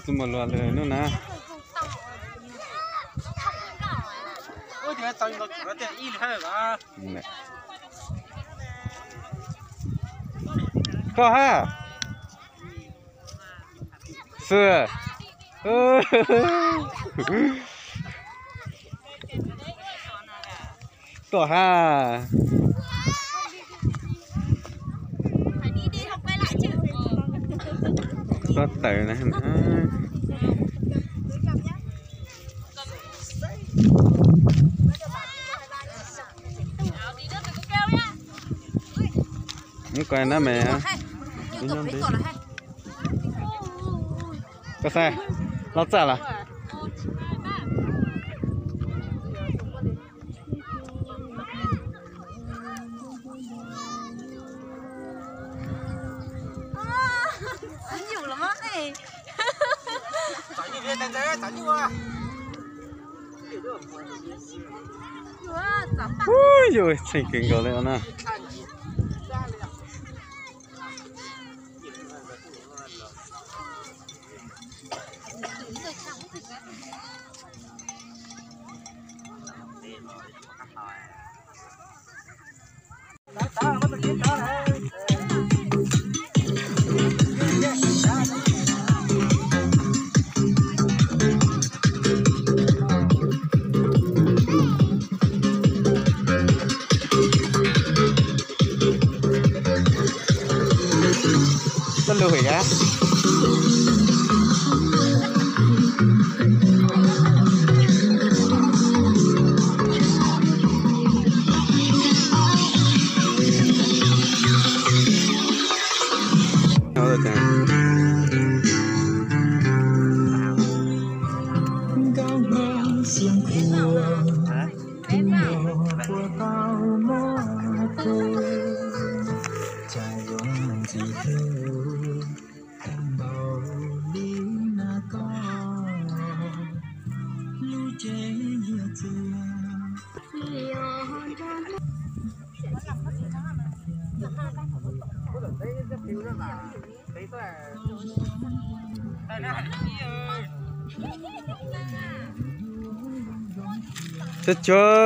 Tus muam luag lawm hnub na. Koj ha. Xwb. Tuaj ha. Tuaj tawm na. Muab koj na me. Koj xav los txaj los? Ub, yus txheej kawg nkaus li os na. Koj lug hais. Tsuag tsuag.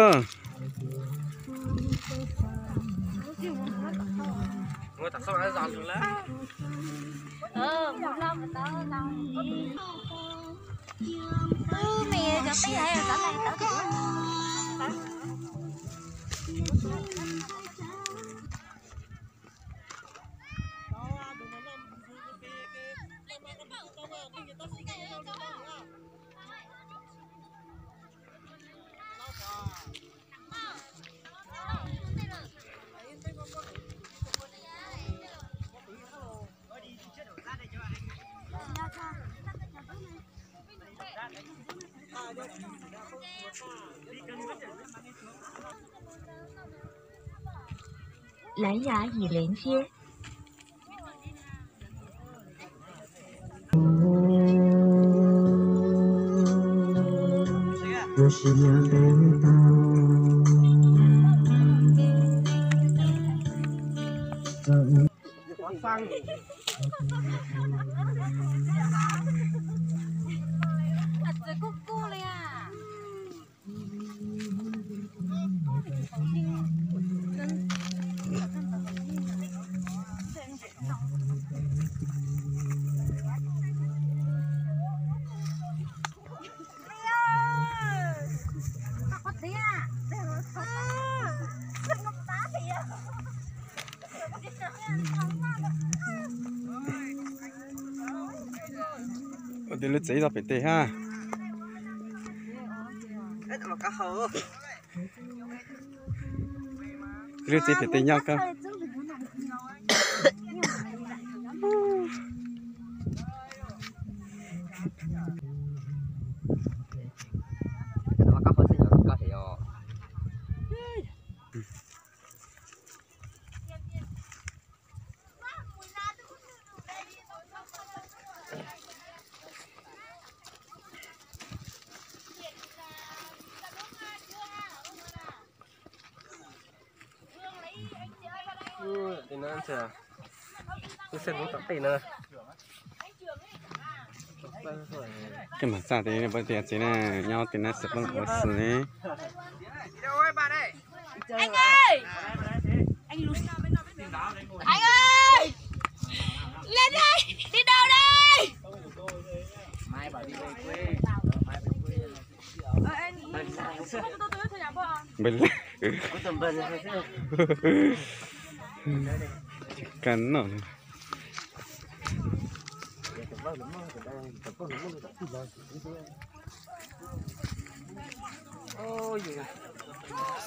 Lái nhà nghỉ đến chưa? Tus lub tsev tau pem tes ha. Tus lub tsev pem tes nyob koj. Tej mam txaj tes pab tias txiv na, nyob tej na xav pab ua xwm ne. Anh ơi! Anh ơi! Lên đây! Đi đâu đây? Npawg Laj. Ka noj.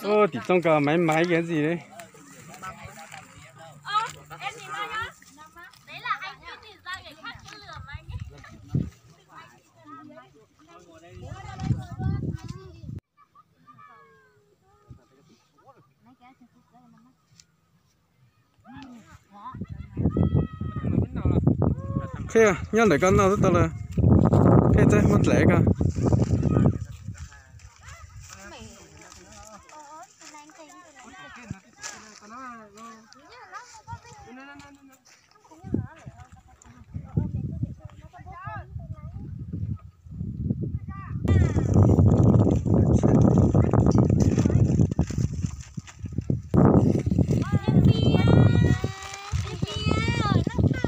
Ub, tim txooj ko maiv maiv ib yam ntxwg li. Qhia, nyob ntawm koj noj twb tau lawm. Qhia txawj muab dlaim koj.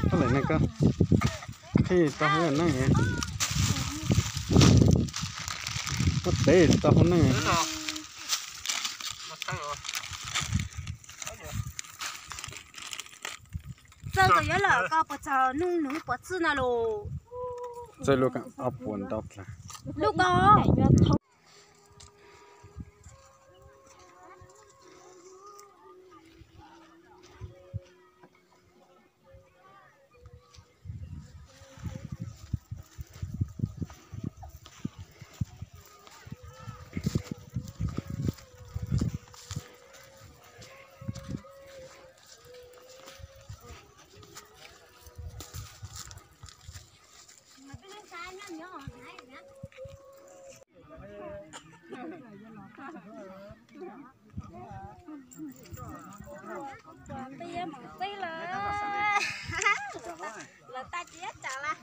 Koj lawm ne koj. Qhia tau hauv neej. Muab tev tau hauv neej. Txawj koj yuav lawm koj puas txog nug nug puas txwj no los. Txawj lub ko ob puas ntau dlawg. Lub ko. Peb yuav mus txib lawm. Lawv tag tsis ib tsam lawm.